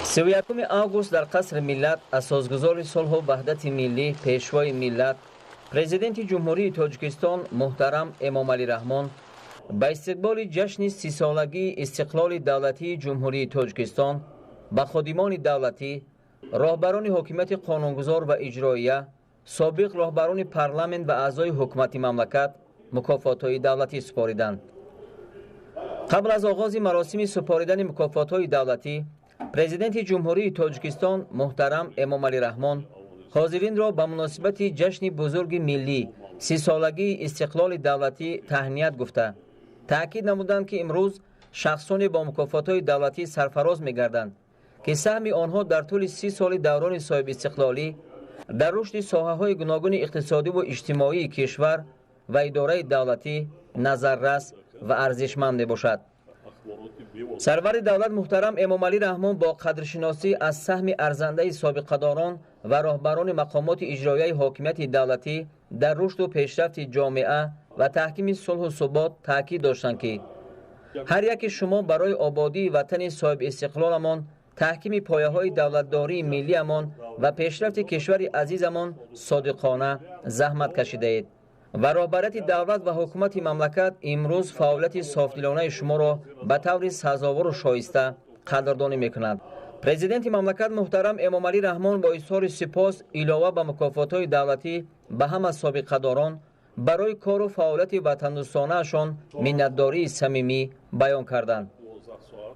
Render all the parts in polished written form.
31 август дар Қасри Миллат асосгузори сулҳу ваҳдати миллӣ, Пешвои миллат, Президенти Ҷумҳурии Тоҷикистон муҳтарам Эмомалӣ Раҳмон ба истиқболи ҷашни 30-солагии истиқлоли давлатии Ҷумҳурии Тоҷикистон ба ходимони давлатӣ, роҳбарони ҳокимияти қонунгузор ва иҷроия, собиқ роҳбарони парламент ва аъзои ҳукумати мамлакат мукофотҳои давлатӣ супориданд. Қабл аз оғози маросими супоридани мукофотҳои давлатӣ, Президенти Ҷумҳурии Тоҷикистон муҳтарам Эмомалӣ Раҳмон ҳозиринро ба муносибати ҷашни бузурги миллӣ, 30-солагии истиқлоли давлатӣ таҳният гуфта, таъкид намуданд, ки имрӯз шахсоне бо мукофотҳои давлатӣ сарфароз мегарданд, ки саҳми онҳо дар тӯли 30 соли даврони соҳибистиқлолӣ дар рушди соҳаҳои гуногуни иқтисодиву иҷтимоии кишвар ва идораи давлатӣ назаррас ва арзишманд мебошад. Сарвари давлат муҳтарам Эмомалӣ Раҳмон бо қадршиносӣ аз саҳми арзандаи собиқадорон ва роҳбарони мақомоти иҷроияи ҳокимияти давлатӣ дар рушду пешрафти ҷомеа ва таҳкими сулҳу субот таъкид доштанд, ки ҳар яке шумо барои ободии ватани соҳибистиқлоламон, таҳкими пояҳои давлатдории миллиамон ва пешрафти кишвари азизамон содиқона заҳмат кашидаед ва роҳбарияти давлат ва ҳукумати мамлакат имрӯз фаъолияти софдилонаи шуморо ба таври сазовору шоиста қадрдонӣ мекунад. Президенти мамлакат муҳтарам Эмомалӣ Раҳмон бо изҳори сипос илова ба мукофотҳои давлатӣ ба ҳама собиқадорон барои кору фаъолияти ватандӯстонаашон миннатдории самимӣ баён карданд.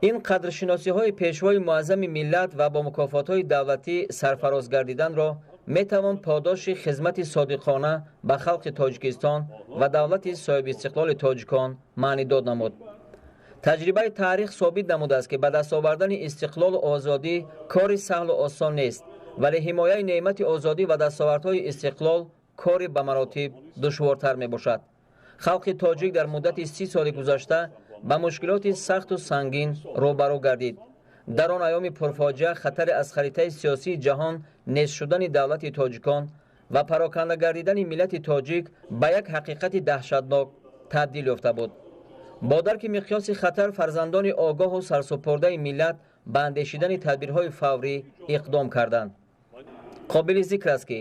Ин қадршиносиҳои Пешвои муаззами миллат ва бо мукофотҳои давлатӣ сарфароз гардиданро метавон подоши хизмати содиқона ба халқи Тоҷикистон ва давлати соҳибистиқлоли тоҷикон маънидод намуд. Таҷрибаи таърих собит намудааст, ки ба даст овардани истиқлолу озодӣ кори саҳлу осон нест, вале ҳимояи неъмати озодӣ ва дастовардҳои истиқлол кори ба маротиб душвортар мебошад. Халқи тоҷик дар муддати 30 соли гузашта ба мушкилоти сахту сангин рӯбарӯ гардид. Дар он айёми пурфоҷиа хатари аз харитаи сиёсии ҷаҳон нест шудани давлати тоҷикон ва пароканда гардидани миллати тоҷик ба як ҳақиқати даҳшатнок табдил ёфта буд. Бо дарки миқёси хатар фарзандони огоҳу сарсупурдаи миллат ба андешидани тадбирҳои фаврӣ иқдом карданд. Қобили зикр аст, ки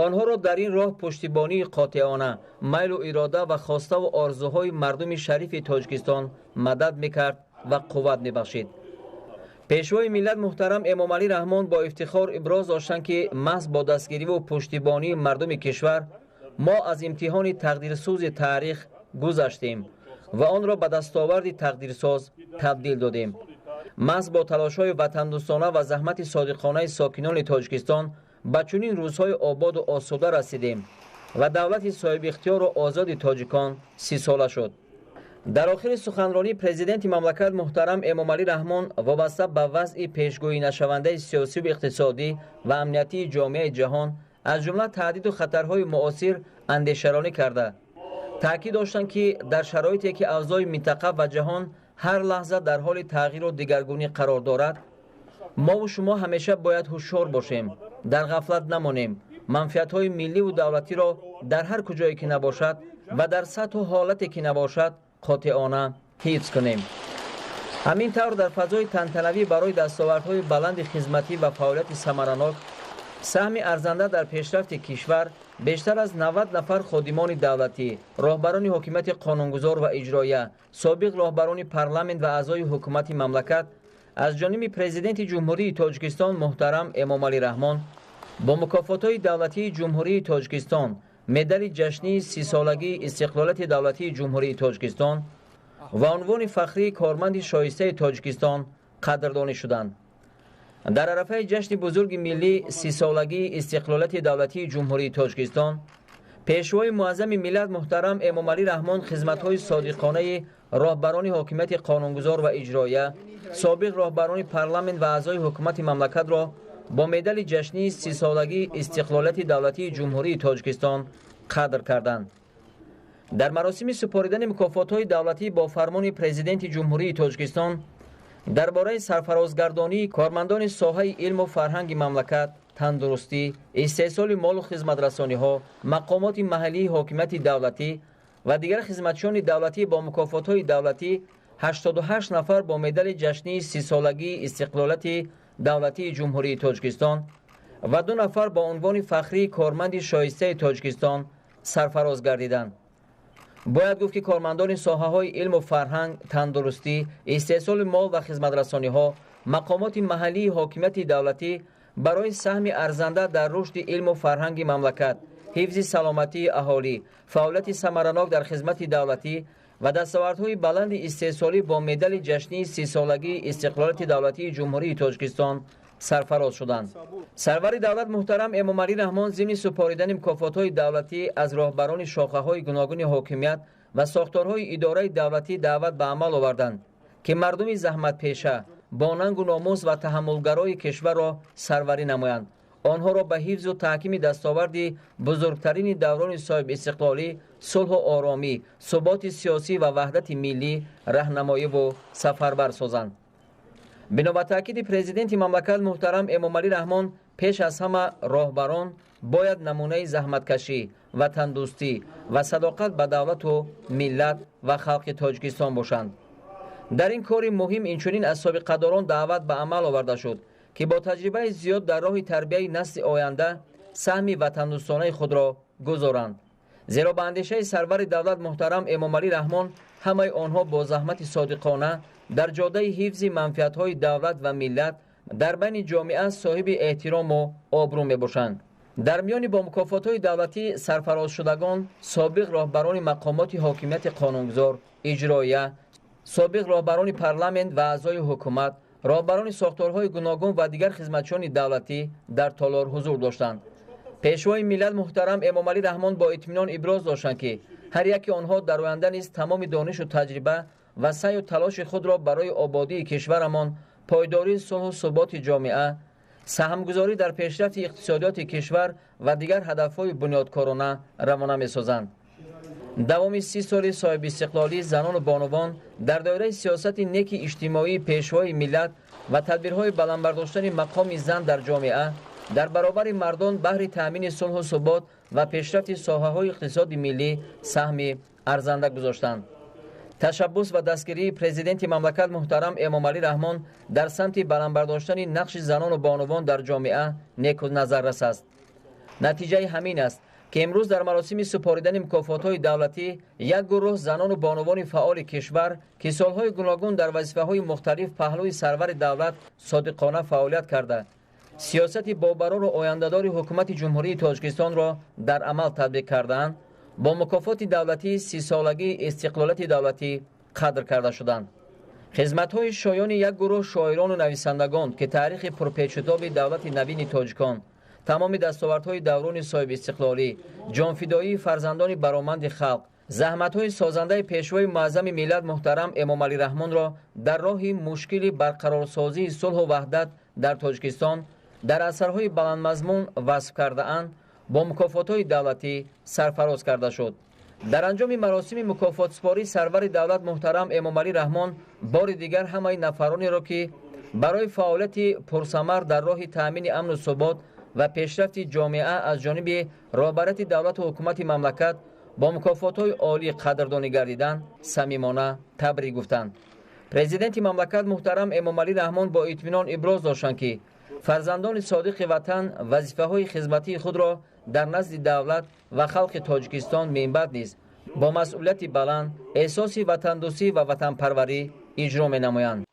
онҳоро дар ин роҳ пуштибонии қотеона, майлу ирода ва хоставу орзуҳои мардуми шарифи Тоҷикистон мадад мекард ва қувват мебахшид. Пешвои миллат муҳтарам Эмомалӣ Раҳмон бо ифтихор иброз доштанд, ки маҳз бо дастгириву пуштибонии мардуми кишвар мо аз имтиҳони тақдирсӯзи таърих гузаштем ва онро ба дастоварди тақдирсоз табдил додем. Маҳз бо талошҳои ватандӯстона ва заҳмати содиқонаи сокинони Тоҷикистон ба чунин рӯзҳои ободу осуда расидем ва давлати соҳибихтиёру озоди тоҷикон 30-сола шуд. Дар охири суханронӣ Президенти мамлакат муҳтарам Эмомалӣ Раҳмон вобаста ба вазъи пешгӯӣнашавандаи сиёсиву иқтисодӣ ва амниятии ҷомеаи ҷаҳон, аз ҷумла таҳдиду хатарҳои муосир андешаронӣ карда, таъкид доштанд, ки дар шароите ки авзои минтақа ва ҷаҳон ҳар лаҳза дар ҳоли тағйиру дигаргунӣ қарор дорад, мову шумо ҳамеша бояд ҳушёр бошем, дар ғафлат намонем, манфиатҳои милливу давлатиро дар ҳар куҷое ки набошад ва дар сатҳу ҳолате ки набошад қотеона ҳифз кунем. Ҳамин тавр дар фазои тантанавӣ барои дастовардҳои баланди хизматӣ ва фаъолияти самаранок, саҳми арзанда дар пешрафти кишвар бештар аз 90 нафар ходимони давлатӣ, роҳбарони ҳокимияти қонунгузор ва иҷроия, собиқ роҳбарони парламент ва аъзои ҳукумати мамлакат аз ҷониби Президенти Ҷумҳурии Тоҷикистон муҳтарам Эмомалӣ Раҳмон бо мукофотҳои давлатии Ҷумҳурии Тоҷикистон, медали ҷашнии 30-солагии истиқлолияти давлатии Ҷумҳурии Тоҷикистон ва унвони фахрии корманди шоистаи Тоҷикистон қадрдонӣ шуданд. Дар арафаи ҷашни бузурги миллӣ, 30-солагии истиқлолияти давлатии Ҷумҳурии Тоҷикистон, Пешвои муаззами миллат муҳтарам Эмомалӣ Раҳмон хизматҳои содиқонаи роҳбарони ҳокимияти қонунгузор ва иҷроия, собиқ роҳбарони парламент ва аъзои ҳукумати мамлакатро бо медали ҷашнии 30-солагии истиқлолияти давлатии Ҷумҳурии Тоҷикистон қадр карданд. Дар маросими супоридани мукофотҳои давлатӣ бо фармони Президенти Ҷумҳурии Тоҷикистон дар бораи сарфарозгардонии кормандони соҳаи илму фарҳанги мамлакат, тандурустӣ, истеҳсоли молу хизматрасониҳо, мақомоти маҳаллии ҳокимияти давлатӣ ва дигар хизматчиёни давлатӣ бо мукофотҳои давлатӣ 88 нафар бо медали ҷашнии 30-солагии истиқлолияти давлатии Ҷумҳурии Тоҷикистон ва 2 нафар бо унвони фахрии корманди шоистаи Тоҷикистон сарфароз гардиданд. Бояд гуфт, ки кормандони соҳаҳои илму фарҳанг, тандурустӣ, истеҳсоли мол ва хизматрасониҳо, мақомоти маҳаллии ҳокимияти давлатӣ барои саҳми арзанда дар рушди илму фарҳанги мамлакат, ҳифзи саломатии аҳолӣ, фаъолияти самаранок дар хизмати давлатӣ ва дастовардҳои баланди истеҳсолӣ бо медали ҷашнии 30-солагии истиқлолияти давлатии Ҷумҳурии Тоҷикистон сарфароз шуданд. Сарвари давлат муҳтарам Эмомалӣ Раҳмон зимни супоридани мукофотҳои давлатӣ аз роҳбарони шохаҳои гуногуни ҳокимият ва сохторҳои идораи давлатӣ даъват ба амал оварданд, ки мардуми заҳматпеша бо нангу номус ва таҳаммулгарои кишварро сарварӣ намоянд, онҳоро ба ҳифзу таҳкими дастоварди бузургтарини даврони соҳибистиқлолӣ, сулҳу оромӣ, суботи сиёсӣ ва ваҳдати миллӣ раҳнамоиву сафарбар созанд. Бино ба таъкиди президенти мамлакат муҳтарам Эмомалӣ Раҳмон, пеш аз ҳама роҳбарон бояд намунаи заҳматкашӣ, ватандӯстӣ ва садоқат ба давлату миллат ва халқи Тоҷикистон бошанд. Дар ин кори муҳим инчунин аз собиқадорон даъват ба амал оварда шуд, ки бо таҷрибаи зиёд дар роҳи тарбияи насли оянда саҳми ватандӯстонаи худро гузоранд. Зеро ба андешаи сарвари давлат муҳтарам Эмомалӣ Раҳмон ҳамаи онҳо бо заҳмати содиқона дар ҷодаи ҳифзи манфиатҳои давлат ва миллат дар байни ҷомеа соҳиби эҳтирому обрӯ мебошанд. Дар миёни бо мукофотҳои давлатӣ сарфарозшудагон собиқ роҳбарони мақомоти ҳокимияти қонунгузор, иҷроия, собиқ роҳбарони парламент ва аъзои ҳукумат, роҳбарони сохторҳои гуногун ва дигар хизматчиёни давлатӣ дар толор ҳузур доштанд. Пешвои миллат муҳтарам Эмомалӣ Раҳмон бо итминон иброз доштанд, ки ҳар яки онҳо дар оянда низ тамоми донишу таҷриба ва саъю талоши худро барои ободии кишварамон, пойдории сулҳу суботи ҷомеа, саҳмгузорӣ дар пешрафти иқтисодиёти кишвар ва дигар ҳадафҳои бунёдкорона равона месозанд. Давоми 30 соли соҳибистиқлолӣ занону бонувон дар доираи сиёсати неки иҷтимоии пешвои миллат ва тадбирҳои баланд бардоштани мақоми зан дар ҷомеа дар баробари мардон баҳри таъмини сулҳу субот ва пешрафти соҳаҳои иқтисоди миллӣ саҳми арзанда гузоштанд. Ташаббус ва дастгирии президенти мамлакат муҳтарам Эмомалӣ Раҳмон дар самти баланд бардоштани нақши занону бонувон дар ҷомеа неку назаррас аст. Натиҷаи ҳамин аст, ки имрӯз дар маросими супоридани мукофотҳои давлатӣ як гурӯҳ занону бонувони фаъоли кишвар, ки солҳои гуногун дар вазифаҳои мухталиф паҳлӯи сарвари давлат содиқона фаъолият карда, сиёсати бобарору ояндадори ҳукумати Ҷумҳурии Тоҷикистонро дар амал татбиқ кардаанд, бо мукофоти давлатии 30-солагии истиқлолияти давлатӣ қадр карда шуданд. Хизматҳои шоёни як гурӯҳ шоирону нависандагон, ки таърихи пурпечутоби давлати навини тоҷикон, тамоми дастовардҳои даврони соҳибистиқлолӣ, ҷонфидоии фарзандони бароманди халқ, заҳматҳои созандаи пешвои муаззами миллат муҳтарам Эмомалӣ Раҳмонро дар роҳи мушкили барқарорсозии сулҳу ваҳдат дар Тоҷикистон дар асарҳои баландмазмун васф кардаанд, бо мукофотҳои давлатӣ сарфароз карда шуд. Дар анҷоми маросими мукофотсупорӣ сарвари давлат муҳтарам Эмомалӣ Раҳмон бори дигар ҳамаи нафаронеро, ки барои фаъолияти пурсамар дар роҳи таъмини амну субот ва пешрафти ҷомеа аз ҷониби роҳбарияти давлату ҳукумати мамлакат бо мукофотҳои олӣ қадрдонӣ гардиданд, самимона табрик гуфтанд. Президенти мамлакат муҳтарам Эмомалӣ Раҳмон бо итминон иброз доштанд, ки фарзандони содиқи ватан вазифаҳои хизматии худро дар назди давлат ва халқи Тоҷикистон минбаъд низ бо масъулияти баланд, эҳсоси ватандӯстӣ ва ватанпарварӣ иҷро менамоянд.